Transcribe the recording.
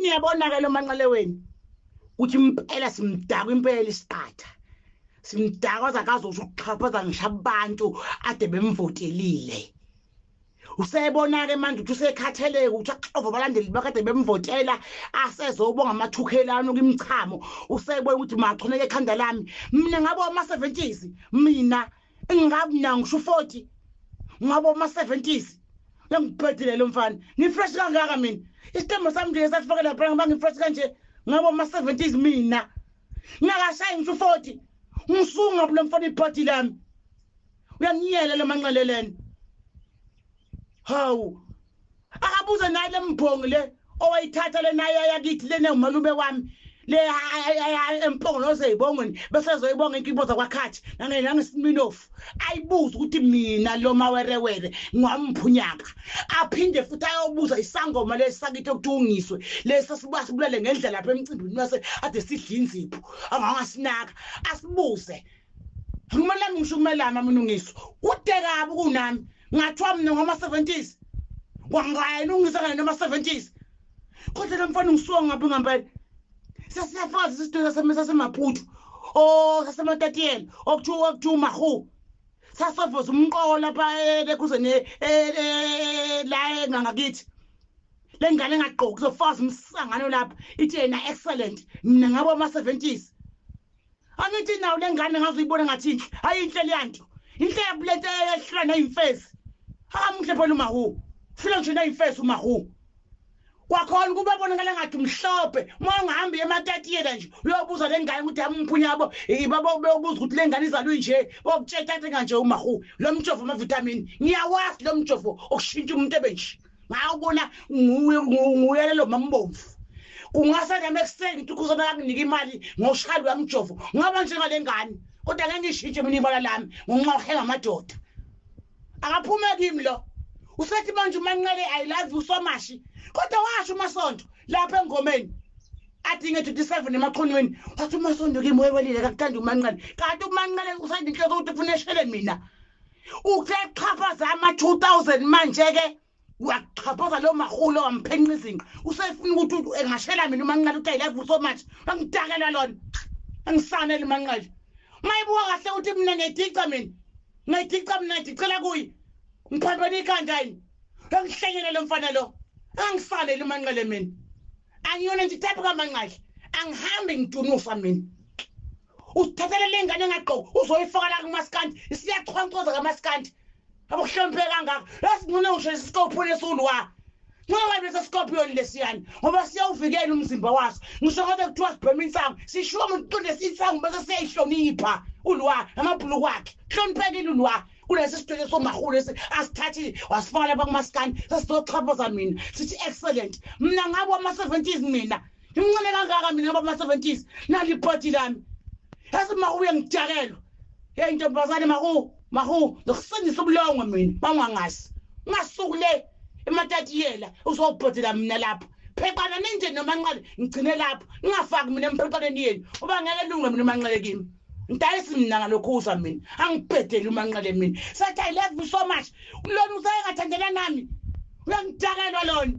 Angithi niyabona ke lo Manqele wenu ukuthi impela simdaka, impela isiqatha simdaka, azakazosho ukuxhaphaza ngisho abantu ade bemvotelile. Usebona-ke manje ukuthi usekhatheleke ukuthi axove abalandeli bakade bemvotela, asezobonga amathukhelano kwimichamo. Usebona ukuthi machoneke ekhanda lami mina ngabo ama-70s, mina engingabi mina ngisho u-40, ngabo ama-70s. Uyangibhedile lo mfana, ngifresh kangaka mina, isitembu sami nje sasifake lapha ngoba ngifresh kanje, ngabo ama-70s mina ngingakashayi ngisho u-40. Ngisuka lo mfana ibhodi lami, uyangiyela lo Manqeleleni. Hawu, akabuze naye le mbhongi le owayithatha le naye yakithi lena umalume wami le empongo zeyibongweni, bese zoyibonga inkibo zakwakhathi nangesiminofu. Ayibuze ukuthi mina lo mawerewere ngiwamphunyaka. Aphinde futhi ayobuza isangoma lesi sakithi okuthiwa ungiswe lesi sibulale ngendlela lapha emcimbini wase ade sidla inzipho angangasinaka. Asibuze ngimelami, ngisho ukumelama mina ungiswe kude kabi kunami. Ngathiwa mina ngama-70s wangayena ungisa kanye nama-70s, kodwa lo mfana ngisuka ngaphi ngampela? Sesiyafazi isitulo saseMaputo o sasematatiyela okuthiwa uMahu, sasofoza umqoko lapha ekuzeni la engangakithi. Le ngane engagqoki kuzofaza umsangano lapha, ithi yena excellent, mina ngabo ama-70s. Angithi nawo le ngane ngazuyibona ngathi inhle, hayi inhle leyanto, inhle lento ehlula neyimfesi. Akamuhle phela uMahu, fika nje neyimfesi uMahu. Kwakhona kuba bonakala ngathi mhlophe. Uma ungahambi ematatiyela nje uyobuza le ngane ukuthi amphunyabo babo, beyobuza ukuthi le ngane izalwe nje, bokutshela kanje uMahu. Lo mjovo amavithamini ngiyawazi, lo mjovo okushintsha umuntu ebe nje ngawubona nguye nguye lo mambomvu. Kungase nami ekuseni ngithi ukhuzana kanginika imali ngoshaya lo mjovo ngaba njengale ngane, kodwa ngeke ngishintshe mina ibala lami ngonxa uhenga amadoda. Akaphume kimi lo. Usethi manje uManqele, "I love you so much," kodwa washo uMasonto lapha engomeni athi nge-27 emachonweni, wathi uMasonto kimi wewelile kakuthanda uManqele, kanti uManqele usenenhloso ukuthi ufuna eshele mina. Uthe xhaphaza ama-2000 manje-ke uyaxhaphaza lo mahulo wamphenqa izinqa, usefuna ukuthi engashela mina uManqele. Uthi, "I love you so much." Angidakela lona, angisanele uManqele. Mayibuka kahle ukuthi mina ngiyadica, mina ngiyadica, mina ngidicela kuye ngiphambene ikhanda yini? Angihlenyele lo mfana lo, angifanele uManqele mina. Angiyona nje type kaManqele, angihambi ngidunusa mina. Uthathele le ngane engagqoki uzoyifaka la kumaskandi, isiyachwancoza kamaskandi abuhlonipheke kangaka. Esingcono ngisho isikophoni esiwulwa ngcono ngabe lesa scorpion lesiyani, ngoba siyawuvikela umzimba waso. Ngisho ngabe kuthiwa sibhema insangu, sishuwa umuntu qonde insangu bese siyayihlonipha ulwa namabhuluku akhe, hloniphekile ulwa kulesi sitolo somahulu lesi asithathi wasifaka lapha kumaskandi. Sesizoxhaphaza mina sithi excellent, mina ngabo ama-70s, mina ngimncane kangaka, mina ngabo ama-70s. Nali ibhodi lami yazi mahu, uyangijakelwa. Hey ntombazane, mahu mahu, ngizokusindisa ubulongwe mina bangwangazi. Ungasuki le ematatiyela uzobhodela mina lapho. Pheqana ninje noManqele, ngigcine lapho, ngingafaki mina empheqaneni yenu uba ngeke lunge mina uManqele kimi. Ngidayisi mina ngalokhuza, mina angibhedeli uManqele mina. Sathi, "I love you so much," lona usayengathandela nami, uyangidakelwa lona.